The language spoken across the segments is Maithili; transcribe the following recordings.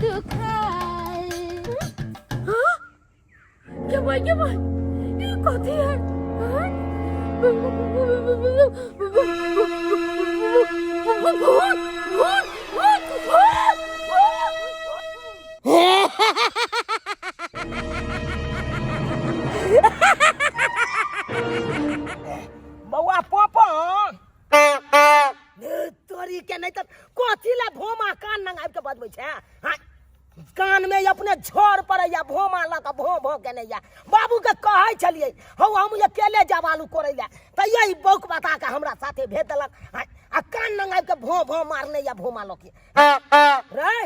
दुखाए। हाँ? के भाई, के भाई, ई कथी है? हाँ? भूत, भूत, भूत, भूत, भूत। बौआ पोपन तोरी के नहीं तऽ कथी ला भोमा कान नंग आबि के बजबै छै हाँ कान में अपने झोर पड़ैया भोमा लऽ कऽ भो भो केने या बाबू के कहै छलियै हौ हम अकेले जाब आलू कोड़ै लए तऽ यही बौक बता के हमरा साथे भेज देलक हाँ, आ कान नंग आबि के भो भो मारने या भोमा लऽ के रे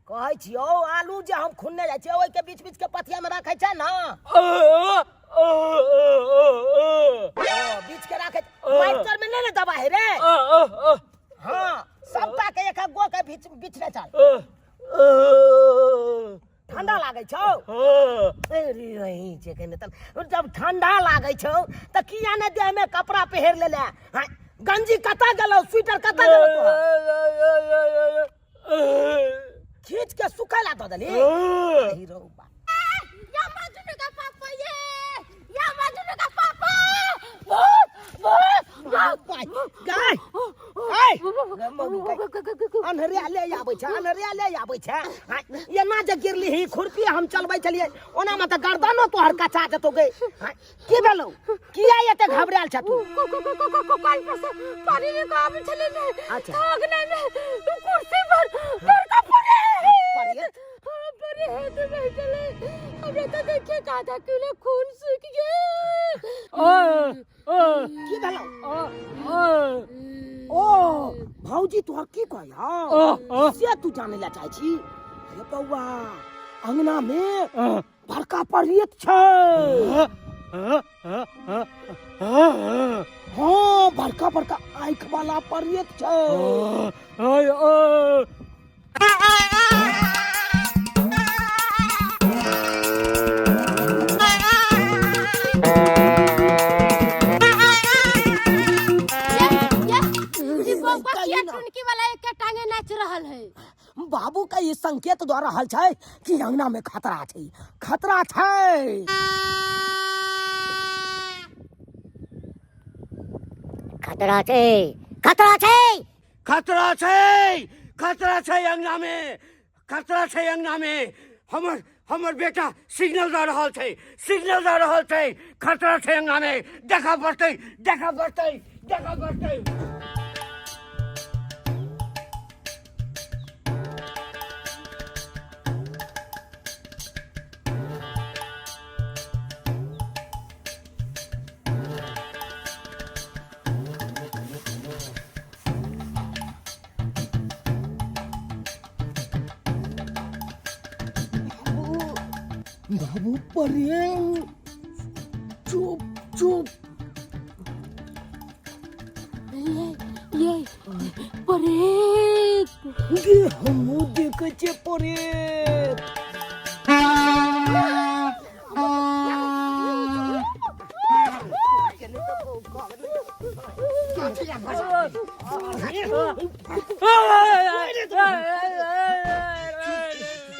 कहै छियौ आलू जे हम खुनने जाइ छियै ओहिके बीच बीच के पथिया में राखै छै ने। ओ, बीच के राखै छै। माटि तर में नहि ने दबा है रे। हाँ, सबटा के एक एक गो के बीच बीच ने चल। ठंडा लागै छौ? अरे रही जे केने तन जब ठंडा लागै छौ त किया ने देह में कपड़ा पहिर लेले? हाँ, गंजी कतऽ गेलौ, स्वेटर कतऽ गेलौ तोहर? खींच के सुखै ला दऽ देली हीरो बा। या मजनू का पापा, ये या मजनू का पापा, भूत भूत। गाय गाय अन्हरिया ले आबै छै, अन्हरिया ले आबै छै। हाँ, एना जे गिरली ही खुरपी हम चलबै छलियै ओना मे तऽ गर्दनो तोहर कचा जेतौ गे। हाँ, की भेलौ, किया एते घबरायल छ तू? कल पर से पानी में आबै छलै ने। अच्छा। अंगना में कुर्सी पर बड़का पड़े पड़े? हाँ, पड़े है तो बैठल है। हमरा तो देखे का आधा किलो खून सूख गेल। की भेलौ? ओ भौजी तोहर की कहै से तू जानै ला चाहै छी? हे बौआ, अंगना में बड़का पढ़ियत छै। हाँ, बड़का बड़का आँख वाला पढ़ियत छै। ये ये ई बौआ किया टुनकी वाला एक टांगे नाच रहल है? बाबू के ई संकेत दऽ रहल छै कि अंगना में खतरा छै, खतरा छै। खतरा छै, खतरा छै, खतरा छै, खतरा छै अंगना में, खतरा छै अंगना में। हमर हमर बेटा सिग्नल दऽ रहल छै, सिग्नल दऽ रहल छै, खतरा छै अंगना में, देखऽ पड़तै, देखऽ पड़तै, देखऽ पड़तै। बाबू परेल, चुप चुप। ये परेत गे, हमहूँ देखै छियै परेत।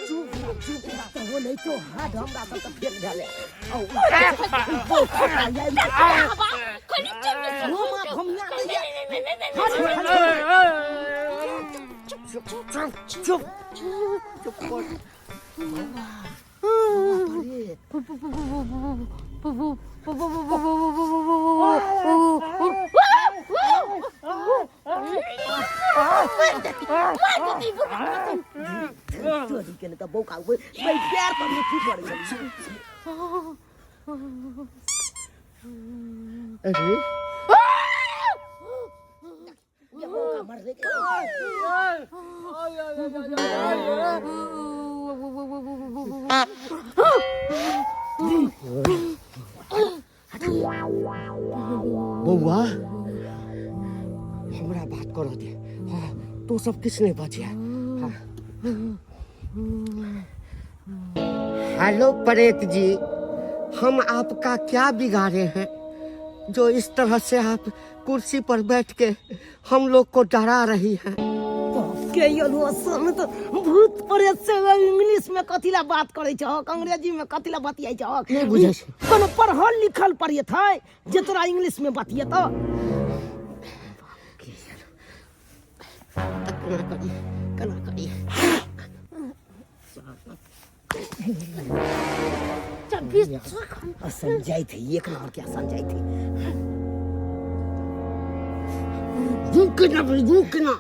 चुप चुप, तो नहीं तो हाथ हमरा सब तऽ फेल भेलै। कनि चुप। घुमिया दैया। चुप चुप चुप। चोरी केने तऽ बौका पैर पर मुट्ठी पड़ै छै। अरे ये बौका मरले के। बौआ, हमरा बात करऽ दे। हाँ, तो सब किछु नहीं बचिया। हाँ। हेलो परेत जी, हम आपका क्या बिगाड़े हैं जो इस तरह से आप कुर्सी पर बैठ के हम लोग को डरा रही हैं? बाप के यलुआ सन तो भूत प्रेत से इंग्लिश में कथी ला बात करै छहक, अंग्रेजी में कथी ला बतियाइ छहक? नहि बुझै छै। कोनो पढ़ल लिखल प्रेत है जे तोरा इंग्लिश में बतियेतौ? केना करी, केना करी? असन जाइत है, एक नंबर के असन जाइत है। रुक ना भाई, रुक ना।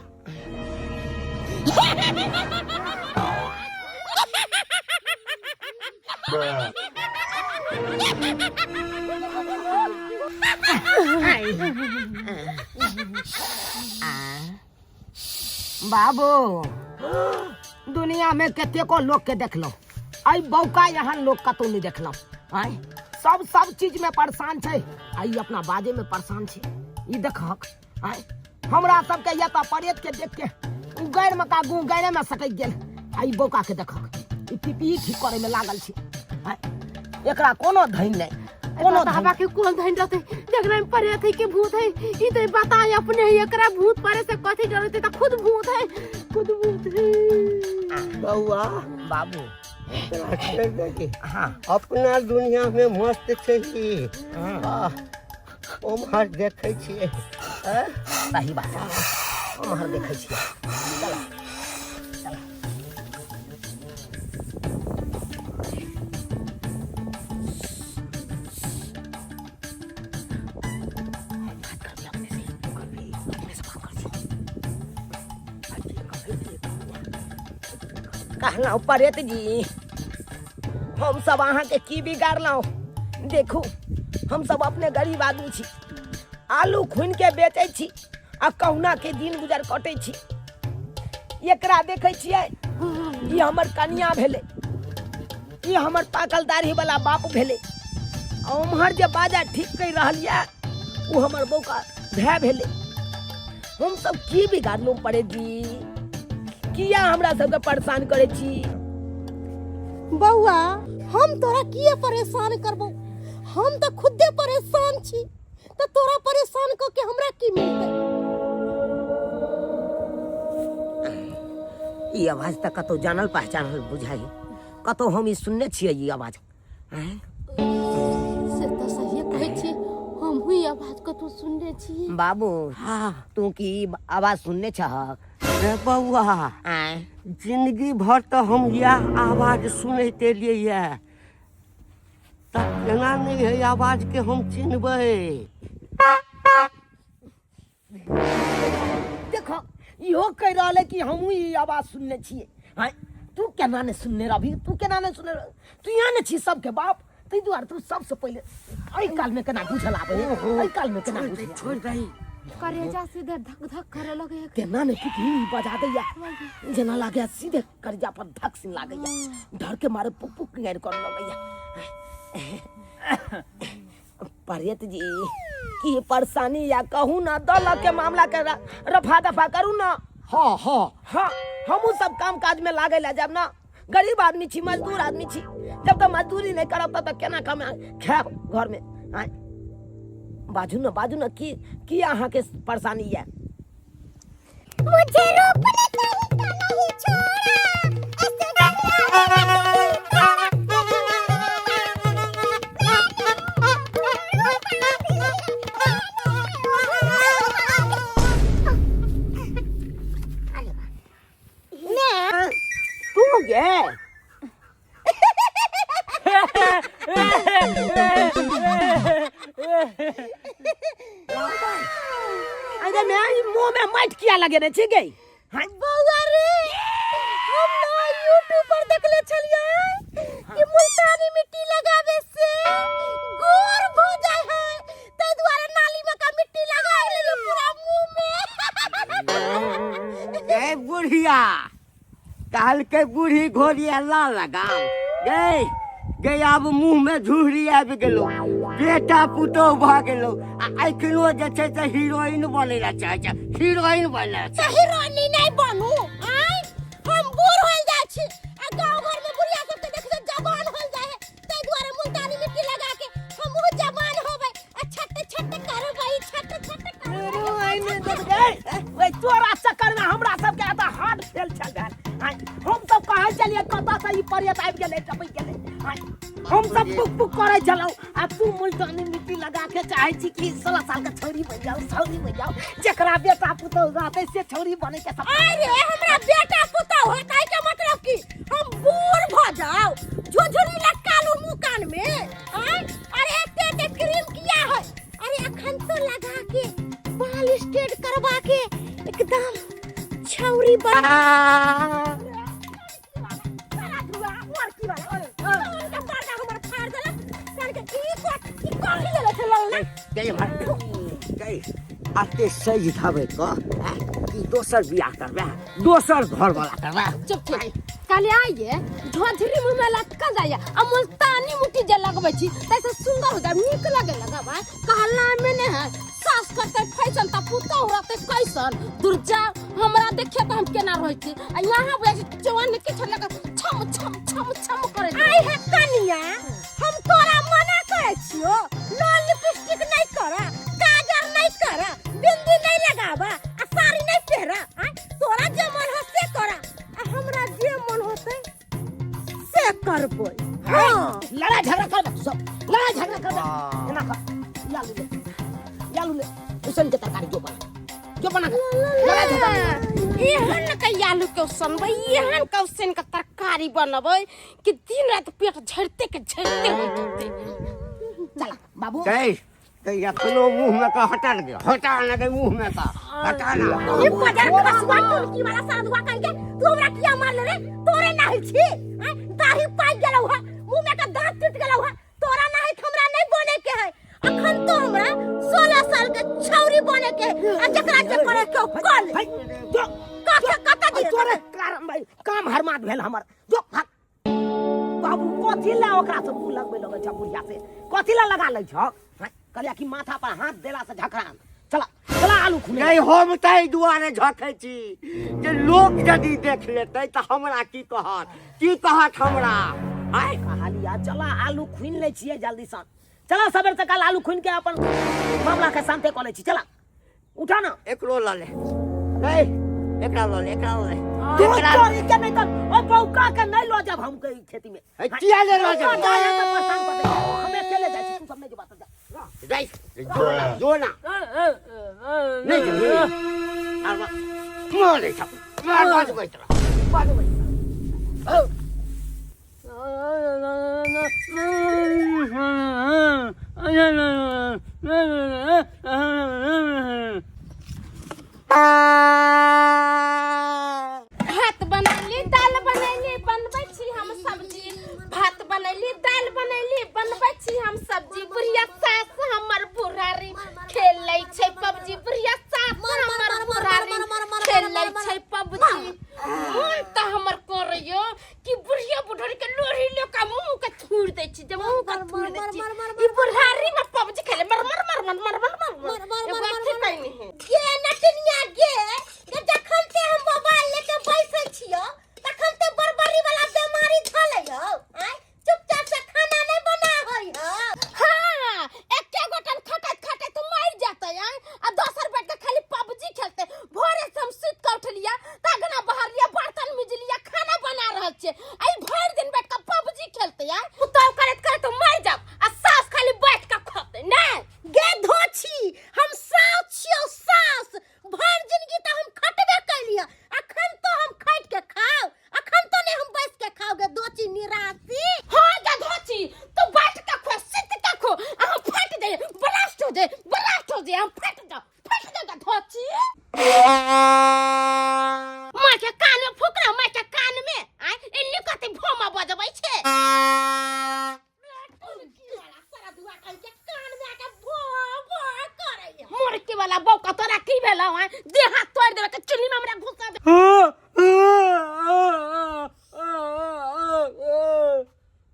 बाबू, दुनिया में कतेको लोग के देखलहुँ, एहि बौका एहन लोग कतौ नहि देखलहुँ। आँय, सब सब चीज में परेशान छै आ ई अपना बाजे में परेशान छै। ई देखहक, आँय, हमरा सबके एतऽ परेत के देख के गैर में का गु गैरे में सकैत गेल आ ई बौका के देखहक, ई पीपी ठीक करे में लागल छै। आँय, एकरा कोनो धैन नहि, कोनो धैन। बाबा के कोन धैन रहते जकरा में परेत है के भूत है ई तो बताए अपने ही। एकरा भूत परे से कथी डरते? त खुद भूत है, खुद भूत है। बौआ। बाबू। तोरा छोड़ि दही। हाँ। अपना दुनिया में मस्त छै ही। आह, ओम्हर देखै छियै, आँय? सही बात है, ओम्हर देखै छियै। चला चला। बात करबी अपने से, करबी अपने से बात कर। कहलहुँ परेत जी, हम सब अहाँके की बिगाड़लहुँ? देखू, हम सब अपने गरीब आदमी छी, आलू खुनि के बेचै छी आ कहुना के दिन गुजर कटै छी। एकरा देखै छियै, ई हमर कनिया भेलै, ई हमर पाकल दाढ़ी वाला बाप भेलै आ उम्हर जे बाजा ठीक कहि रहल यऽ ओ हमर बौका भाय भेलै। हम सब की बिगाड़लहुँ परेत जी? किया हमरा सबके परेशान करै छी? बौआ, हम तोरा किए परेशान करबो? हम तऽ खुदे परेशान छी, तऽ तोरा परेशान कऽ के हमरा की मिलतै? ई आवाज तऽ कतौ जानल पहचानल बुझाइ, कतौ हम ई सुनने छियै ई आवाज, आँय? से तऽ सहिए कहै छी, हमहूँ ई आवाज कतौ सुनने छियै। बाबू। हाँ। तू की ई आवाज सुनने छहक? रे बौआ। आँय? जिंदगी भर तऽ हम इएह आवाज सुनैत एलियै ये, तऽ केना नहि है आवाज के हम चिन्हबै? देखो, इहो कहि रहल है कि हमहूँ ई आवाज सुनने छियै। आँय, तू केना नहि सुनने रहबी? तू केना नहि सुनने रह? तू यहाँ ने छी सबके बाप, ताहि दुआरे तू सबसे पहिले एहि कालमे केना बुझल आबै है? एहि कालमे केना बुझल? छोड़ि दही। करेजा सीधे धक धक करे लगे है। केना ने पिपही बजा दैया, जेना लागैया सीधे करजा पर धक सिन लागैया, डर के मारे पुक पुक गारि कर लगैया। परेत जी, की परेशानी या कहू ना, दल के मामला के रफा दफा करू ना। हाँ हाँ। हाँ, हमहूँ सब काम काज में लागे ला जाब ना। गरीब आदमी छी, मजदूर आदमी छी, जब तक मजदूरी नहीं करब तब तक केना कमा खायब घर में? आँय, बाजू ना, बाजू ना, की की अहाँ के परेशानी या? मुझे रूप ने कहीं का नहीं छोड़ा, ऐसे ने तू गे अरे मैं ई मुंह में माटि किया लगेने छी गे? हाँ? बौआ रे, हम ना यूट्यूब पर देखले छलियै कि मुल्तानी मिट्टी लगावे से गोर भ जाय है, ताहि दुआरे नाली में का मिट्टी लगा लेलियै पूरा मुंह में। ए बुढ़िया, कहलकै बूढ़ी घोड़ी अल्लाह लगाम। गई गई, आब मुंह में झुहरी आबि गेलो, बेटा पुतोह भऽ गेलो आ एखनो जे छै से हीरोइन बनै लए चाहै छै, हीरोइन बनै लए तऽ हीरोइन नहि बनू? आँय, हम बूढ़ होल जाइ छी आ गाँव घर में बुढ़िया सबके देखै जवान होल जाइ है, ताहि दुआरे मुल्तानी मिट्टी लगा के हमहूँ जवान होबै आ छट छट करबै, छट छट करबै। ओए तोरा चक्कर में हमरा सबके एतऽ हार्ट कहै छलियै कतऽ से ई परियत आबि गेलै टपकि गेलै। आँय, हम सब पुक पुक करै छलहुँ आ तू मुल्तानी मिट्टी लगा के चाहै छी कि 16 साल के छौरी बनि जाउ, छौरी बनि जाउ। जेकरा बेटा पुतहु रहतै से छौरी बनै के सपना। अरे हमरा बेटा पुतहु होतै के मतलब कि हम बूढ़ भऽ जाउ, झुझुरी लटका लू मुँह कान में? आँय, अरे एते एते क्रीम किया है? अरे अखन तो लगा के बाल स्ट्रेट करवा के एकदम छौरी बन। सारा धुआ और की वाला कौन के पर्दा हमर फाड़ देलक सर के? ई को ई कथी लेले छै ललना? गई भाई गई, अते सज धबै क कि दोसर बियाह करबै, दोसर घर वाला करबै। चुप छी। काले आइए झोझरी मुंह में लटकल जाइए आ मुल्तानी मुट्ठी जे लगबै छी तैसे सुंदर हो जाए, नीक लगे लगब। कहला में ने है सास करते फैशन त पुतहु रहते कैसन। दुर्जा हमरा देखे त हम केना रहै छी आ यहाँ बुझै छी जवान के छल लगा छम छम छम छम करे। आई है कनिया, हम तोरा मना करै छियो, लाल लिपस्टिक नहीं करा, काजर नहीं करा, बिंदी नहीं लगावा आ साड़ी नहीं पहरा। आय, तोरा जे मन हो से करा आ हमरा जे मन होते से करबै। हाँ, लड़ाई झगड़ा कर सब, लड़ाई झगड़ा कर एना कर। यालू ले, यालू ले, उसन के तरकारी जो बना, जो बना के लड़ाई झगड़ा नहीं कर। एहन के आलू के उसनबै, एहन के उसन के तरकारी बनबै कि दिन रात पेट झड़ते के झड़ते हो जेतै। चला बाबू। गई गई, अखनो मुंह में का हटा दे, हटा ना के मुंह में का हटा ना। ई बजार खसुआ टुनकी वाला साधुआ कह के तू हमरा किया मारले रे? तोरे नाही छी आय, दाढ़ी पाकि गेलौ है, मुंह में का दांत टूट गेलौ है, तोरा नाही हमरा नहीं बने के है। अखन तो हमरा 16 साल के छौरी बने के है आ जकरा जे करे के कर ले। भाई, जो कत कत भाई, दिए तोरे कारण भाई काम हरमाद भेल हमर। जो भाग। बाबू कथी ला ओकरा से मुंह लगबै लगै छ बुढ़िया से? कथी ला लगा लै छ? कहलिया कि माथा पर हाथ देला से झखड़ा। चला चला आलू खुने। नहीं, हम ताहि दुआरे झखै छी जे लोक यदि देख लेतै तऽ हमरा की कहत, की कहत हमरा? आय कहलिया चला आलू खुनि लै छियै जल्दी सँ। चला सबेर सकाल आलू खुनि के अपन मामला के शांते कऽ लै छी। चला उठा ना। एकरो लऽ ले, ए एकरा लऽ ले, एकरा लऽ ले। तू चोरी के नहीं तऽ ओ बौका के नहीं लऽ जाब हम के खेती में। ए, किया ले लऽ बौका जाब? जाय है तऽ परेशान कऽ दै। हम अकेले जाइ छी, तू सब नहीं जेबा तऽ जा। जाइ जो ना, नहीं जेबही आर मारे छ मार बजबैत रह। बजबै। भात बनैली, दाल बनैली, बनबै छी हम सब्जी। भात बनैली, दाल बनैली, बनबै छी हम सब्जी। बुढ़िया सास हमर बुढ़ारी खेलै छै पबजी। बुढ़िया सास हमर बुढ़ारी खेलै छै पबजी। मन तऽ हमर करैयो कि बुढ़िया बुढ़ारी के लोढ़ी लो का मुंह के थूर दै छी, जे मुंह के थूर दै छी। ई बुढ़ारी में पबजी खेले मर मर मर मर मर मर मर मर मर, एगो मर, अथी मर। कैनी है। गे नटनिया गे, गे जखन ते हम मोबाइल लेके बैसल छियो तखन ते बड़बड़ी वाला बीमारी धलै हौ। आय, चुपचाप से खाना नहीं बना होई हौ। हाँ, एके गोटन खटैत खटैत मरि जेतै। आय, आ दोसर बैठ के खाली पबजी खेलतै। भोरे से हम सुति के उठलियै तऽ अगना बहारलियै, बर्तन मिजलियै, खाना बना रहल छियै, आ ई भरि दिन बैठ के पबजी खेलतै। आय, पुतहु करैत करैत मरि जाब आ सास खाली बैठ के खतै नै। गे धोछी, हम सास छियौ सास, भरि जिंदगी तऽ हम खटबे कैलियै, अखन तो हम खटि के खाउ, अखन तो नहीं हम बैस के खाउ। गे दोची निराशी। हाँ गे धोची, तू बैठ के खो, सुति के खो, आ हम फटि जाइए, ब्लास्ट हो जाए, ब्लास्ट हो जाए, हम फटि जाओ, फटि जाओ गे धोची। माँ के कान में फुकरा, माँ के कान में आय एन्नी कते भोमा बजबै छै। मुर्गी वाला बौका तोरा की भेलौ? आय देह हाथ तोड़ि देबै के चुल्ही में हमरा घुसा दे।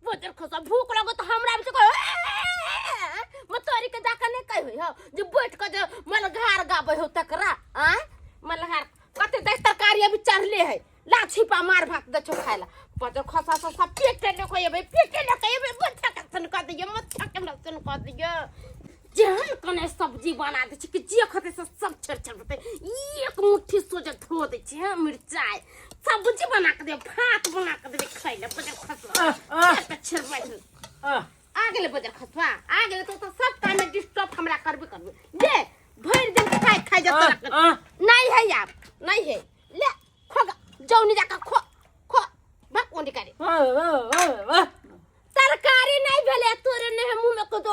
बोजर खसा, भूख लगो तो हमरा भी कहो मतोरी के जाके नहीं कही हो जे बैठ के जे मलघार गाबै हो तकरा। आय मलघार कते दस तरकारी अभी चढ़ले है, ला छिपा मार भात दे छो खाइला। बजर खसा ससा पेटे ले कोई अबे, पेटे ले कोई अबे, मत्था के सन कर दियो, मत्था के हमरा सन कर दियो। जेहन कने सब्जी बना दै छी कि जे खते से सब छेड़ छेड़ देतै। एक मुट्ठी सोजे धो दै छी। हाँ, मिरचाई सब्जी बना के देबै भात बना के देबै खाइ लए बजर खसवा छेड़ छेड़बै आ गेलै बजर खसवा आ गेलै तो सब काम में डिस्टर्ब हमरा करबे करबे ले भरि दिन खाइ खाइ जतऽ नहीं है यार नहीं है ले खो जाओ नहीं जाकर खो खो भाग ओंडी करे तरकारी नहीं भेले तोरे नहीं है मुंह में को तो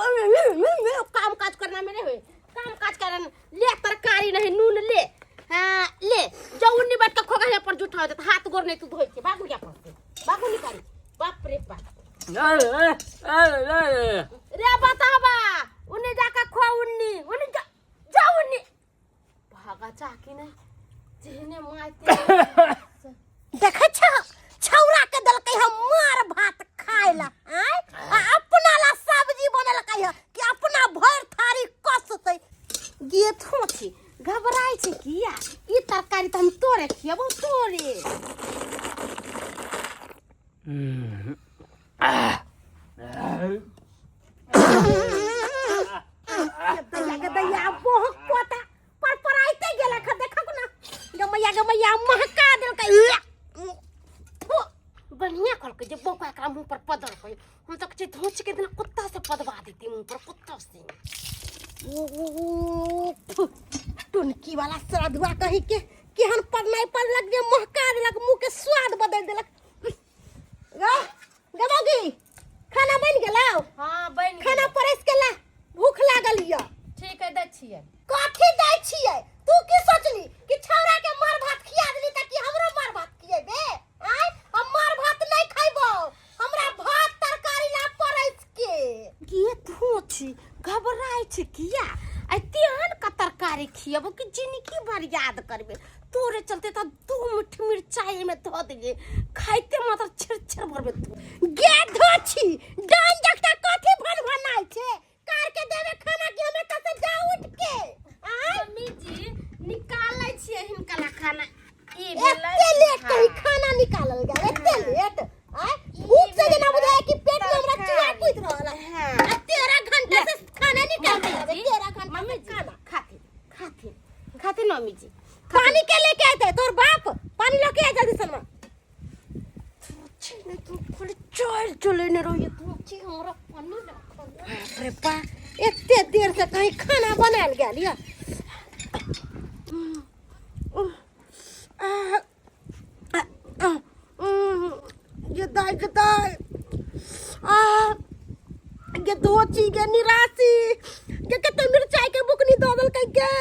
काम काज करना में नहीं होए काम काज करना ले तरकारी नहीं नून ले हाँ ले जाओ नहीं बैठ के खोगा यहाँ पर जूठा हो जाता हाथ गोर नहीं तू धोई के भागू यहाँ पर से भागू निकाली बाप रे बाप रे बताबा उन्हें जाकर खो उन्नी उन्हें जा जा उन्नी भागा चाह कि नहीं जेहने मारते देखै छ छौरा के देलकै हम मार भात खाय ला आय आ अपना ला सब्जी बनेलकै ह कि अपना भरि थारी कसतै गे थोथी घबराइ छै किया ई तरकारी तऽ हम तोरे खियबौ तोरे दैया गे दैया बहुत पोता पर पराइते गेलक ह देखक ना गे मैया गे मैया महका देलकै थू, बढ़िया कहलकै जे बौका एकरा मुँह पर पदलकै हम तऽ कहै छियै धोच के दिना कुत्ता से पदवा देती मुँह पर कुत्ता से थू, टुनकी वाला श्राद्धुआ कही के केहन पड़नाइ पड़लक जे महका देलक मुँह के स्वाद बदलि देलक गा गबोगी खाना बनि गेलौ हाँ बनि खाना परसि के ला भूख लागल यऽ ठीक है दै छियै कथी दै छियै तू की सोचली कि छौड़ा के मार भात खिया देली त कि हमरो मार भात खिएबे आय हम मार भात नहीं खैबो हमरा भात तरकारी ला परसि के गे तू छी घबराइ छै किया आइ तेहन का तरकारी खियबो कि जिंदगी भर याद करबे तोरे चलते तऽ दू मुट्ठी मिरचाई एहिमे धऽ देलियै खाइते मात्र छेड़ छेड़ भरबे तू गे धोछी डान जकता कथी भन भनाइ छै कार के देवे खाना कि हमे तसे जा उठ के आय मम्मी जी निकालै छियै हिनका ला खाना ई भेलै एते लेट कहीं खाना निकालल गेल एते लेट आय भूख से जेना बुझाय कि पेट में हमरा चूहा कूद रहल है हाँ। आ 13 घंटा से खाना निकाल 13 घंटा मम्मी से जी खाना खाते खाते खाते मम्मी जी पानी के लेके आते तोर बाप पानी लेके आ जल्दी सनमा छी नहीं तू खाली चल चले ने रहिए तू छी हमरा पानी रखल बाप रे बा एते देर से कहीं खाना बनायल गेल या ये दाई के दाई आ गे धोची गे निराशी गे कते मिरचाई के बुकनी दऽ देलकै गे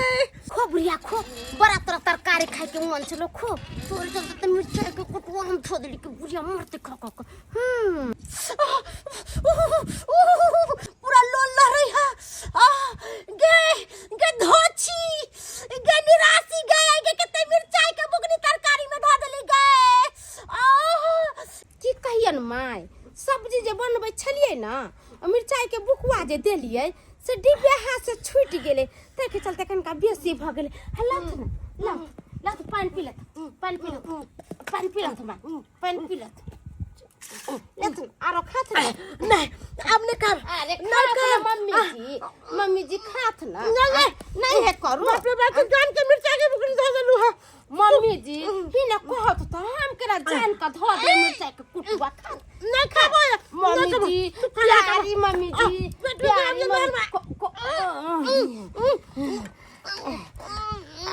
खो बुढ़िया खो बड़ा तोरा तरकारी खाए के मन छलो खो तोरे चलते तऽ मिरचाई के कुटुआ हम धो देली कि बुढ़िया मरते खा खा के हम्म पूरा लोल लहरै है आ गे गे धोची गे निराशी गे गे कते मिरचाई के बुकनी तरकारी में धऽ देली गे आ की कहियन माय सब्जी जे बनबै छलियै ने आ मिरचाइके बुकुआ जे देलियै से डिब्बा हाथ से छूटि गेलै ताहिके चलते कनिका बेसी भऽ गेलै हे लथ ने लथ लथ पानि पी लथ पानि पी लथ पानि पी लथ माय पानि पी लथ लथ आरो खाथ ने नहीं अब नहीं कर अरे नहीं खाथ कर ने मम्मी जी मम्मी जी खाथ ना नहीं, नहीं। नहीं है करू बाप रे बाप जान के मिर्चा के बुकनी धऽ देलू है मम्मी जी ही ने कहत तो हम केना जान के धो दे मिरचाई के कुटुआ खा नहीं खाबो मम्मी जी प्यारी मम्मी जी पेट में प्यारी खराब मम्मी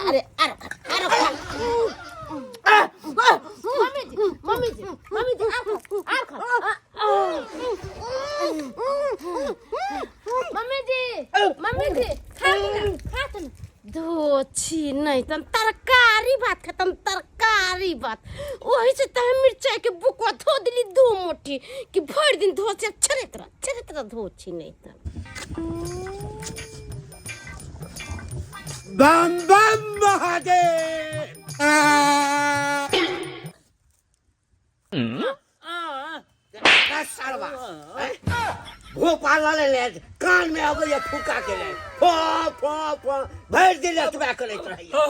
अरे अरे अरे खा mummy ji mummy ji mummy ji are खा are खा मम्मी जी मम्मी जी खा खा धो छी नहि तन तरकारी भात खतम तरकारी भात ओही से तऽ हम मिरचाई के बुकवा धो देली दू मुट्ठी कि भरि दिन धो से छरैत रह छरैत रह धो छी नहि तऽ बम बम महादेव सालवा भोपाल वाले ले कान में अबैया फूका के ले फो फो फो भरि दिन एतबा करैत रहैया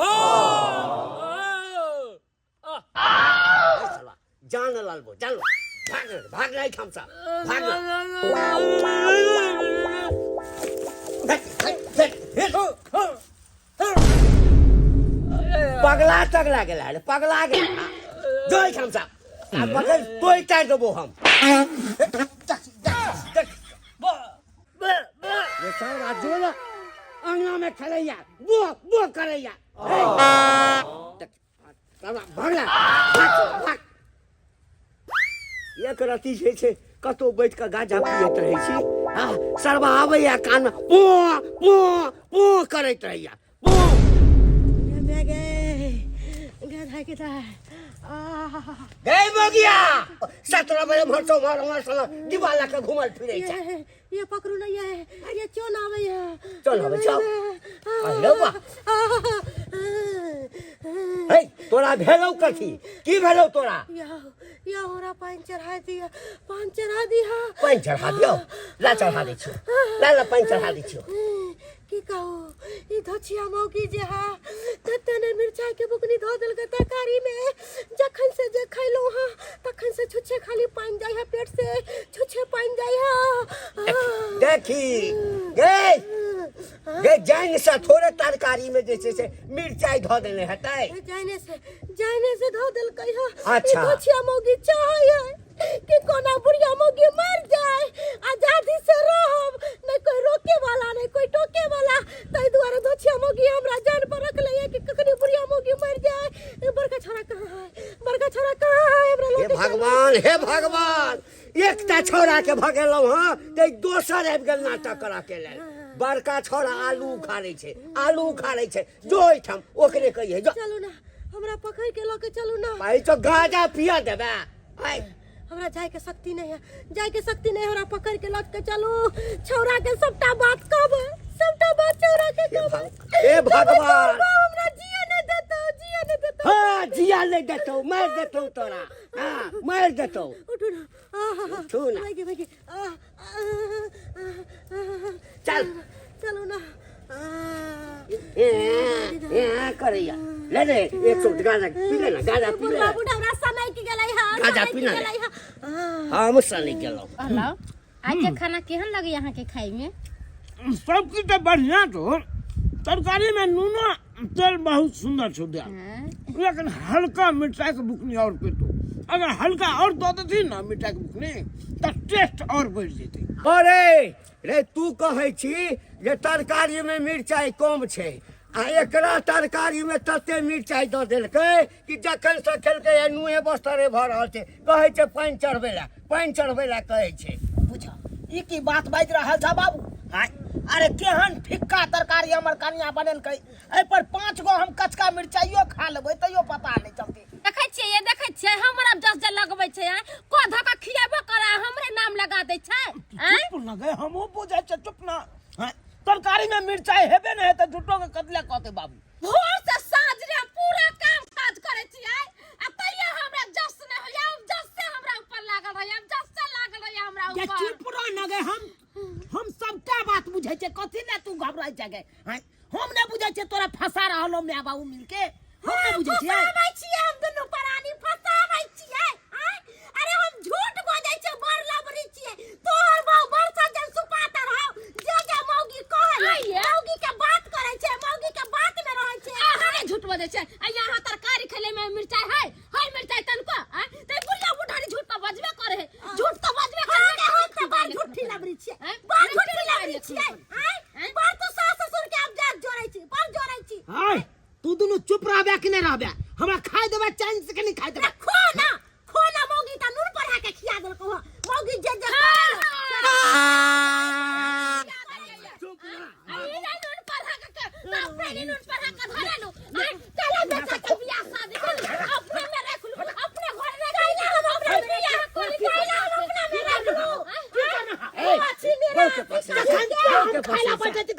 सालवा जान लालबो जान लो भाग भाग नहीं हम सब भाग पगला तगला गेला रे पगला गेला जो एहिठाम से आ पकड़ तोड़ तारि देबो हम। ये सारा जो ना अंगना में खेलैया बो बो करैया। भगला भाग। एक रति जे छै कतौ बैठ कऽ गांजा पियैत रहै छी आ सरबा आबैया कान पो पो पो करैत रहैया पो। गै मगिया 17 बजे भर सौ उम्हर उम्हर साला दीवाल लऽ कऽ घुमल फिरै छै। ये पकड़ू ना, ये चोन आवे है। चोन आबै छौ? अरे वाह। हे तोरा भेलौ कथी? की भेलौ तोरा? या या हमरा पानि चढ़ा दिया, पानि चढ़ा दिया। पानि चढ़ा दियौ? ला चढ़ा दै छियौ, ला ला पानि चढ़ा दै छियौ। की कहू, ई धोछिया मौगी जे हा तते ने मिरचाई के बुकनी धो देलकै तरकारी में, जखन से जे खैलहुँ हँ तखन से छुच्छे खाली पानि जाइ है, पेट से छुच्छे पानि जाइ है। देखी गे गे जानि से थोड़े तरकारी में जे छै से मिरचाई धऽ देने हेतै। जाने से, जाने से धो देलकै हँ। अच्छा। ई धोछिया मौगी चाहै है कि कोना बुढ़िया मौगी मर जाए, आजादी से रहब, नहीं कोई रोके वाला नहीं कोई टोके वाला। ताहि दुआरे धोछिया मौगी हमरा जान पर रखले है कि कखनी बुढ़िया मौगी मर जाए। ए, बड़का छोरा कहाँ है? बड़का छोरा कहाँ है? हमरा हे लऽ के चलू। भगवान, हे भगवान, एकटा छौड़ा के भगेलहुँ हँ तऽ दोसर आबि गेल नाटक करऽ के लेल। बड़का छौड़ा आलू उखाड़ै छै, आलू उखाड़ै छै, जो एहिठाम ओकरे कहिए जो। चलू ना, हमरा पकड़ के लऽ के चलू ना। भाई तो गाजा पिया देबे। आय। हमरा जाय के शक्ति नहीं है, जाय के शक्ति नहीं है, हमरा पकड़ के लऽ के चलू। छौड़ा के सबटा बात कहबै, सबटा बात छौड़ा के कहबै। हे भगवान, हमरा जिए नहीं देतौ, जिए नहीं देतौ। हाँ जिया नहीं देतौ, मारि देतौ तोरा। हाँ मारि देतौ। उठू ना, आहा, उठू ना। भागी, भागी। आ, आ, आ, आ, चल। चलू ना। आ, ए, ए, करैया। ले ले, एक सौ गाजा पी ले ना, गाजा पी ले। बुढ़वा बुढ़ा हमरा समय के गेलै हँ, गाजा समय पी के ले। गेलै हँ। आ, हम सनी गेलहुँ। कहलहुँ आज के खाना केहन लगे अहाँ के खाय में? सब किछु तऽ बढ़िया छौ, तरकारी में नूनो तेल बहुत सुंदर छौ दिया, लेकिन हल्का मिर्चाई के बुकनी और पेटो, अगर हल्का और दऽ देथिन ना मिर्चाई के बुकनी तऽ टेस्ट और बढ़ि जेतै। अरे रे तू कहै छी जे तरकारी में मिर्चाई कम छै, आ एकरा तरकारी में तते मिर्चाई दऽ देलकै कि जखन से खेलकै है नूहे बस्तरे भऽ रहल छै। कहै छै पानि चढ़बै लए, पानि चढ़बै लए कहै छै। बुझ ई की बात बाजि रहल छ बाबू? आँय, अरे केहन फिक्का तरकारी हमर कनिया बनेलकै, एहि पर 5 गो हम कचका मिर्चाइयो खा लेबै तैयो पता नहि चलतै। देखै छियै, ये देखै छियै हमरा जस जे लगबै छै, आँय, को धऽ कऽ खिएबो करै, हमरे नाम लगा दै छै। आँय? चुप ना गए, हमहूँ बुझै छियै, चुप ना। आँय, तरकारी में मिर्चाई हेबे नहि हेतै, झूठो के कतले कहतै बाबू। भोर से साँझ रे हम पूरा काम काज करै छियै आ तैयो हमरा जस नहि होइया, ओ जस से हमरा ऊपर लागल रहैया, जस से लागल रहैया हमरा जे ऊपर। चुप रह न गे, हम सबटा बात बुझै छियै, कथी ले तू घबराइ छै गे? आँय, हम नहि बुझै छियै तोरा फंसा रहल हौ my बाबू मिलके, हम नहि बुझै छियै। फंसाबै छियै हम दुनू प्राणी, फंसाबै छियै। आँय, अरे हम झूठ बजै छियै, बड़ लबरी छियै। तोहर बाउ बड़ सज्जन सुपातर हौ, जे जे मौगी कहै आइये। मौगी के बात करै छै, मौगी के बात में रहै छै। अहाँ ने झूठ बजै छै, आ यहाँ तरकारी खेले में मिर्चाई है, है मिर्चाई तनको, आँय, ते बुढ़िया बुढ़ारी झूठ तऽ बजबे करे है, झूठ तऽ बजबे करे है। हम तऽ बड़ झूठी लबरी छियै, आँय? बड़ झूठी लबरी छियै। आँय, आँय? बड़ तू सास ससुर के अबजात जोड़ै छी, बड़ जोड़ै छी। आँय, तू दुनू चुप रहबे कि नहि रहबे? हमरा खाय देबे चैन से कि नहि खाय देबे? खो ना, खो ना, मौगी त नून पढ़ा के खिया देलकौ हँ। मौगी जे जे जखन हम खाय ला बैठे छी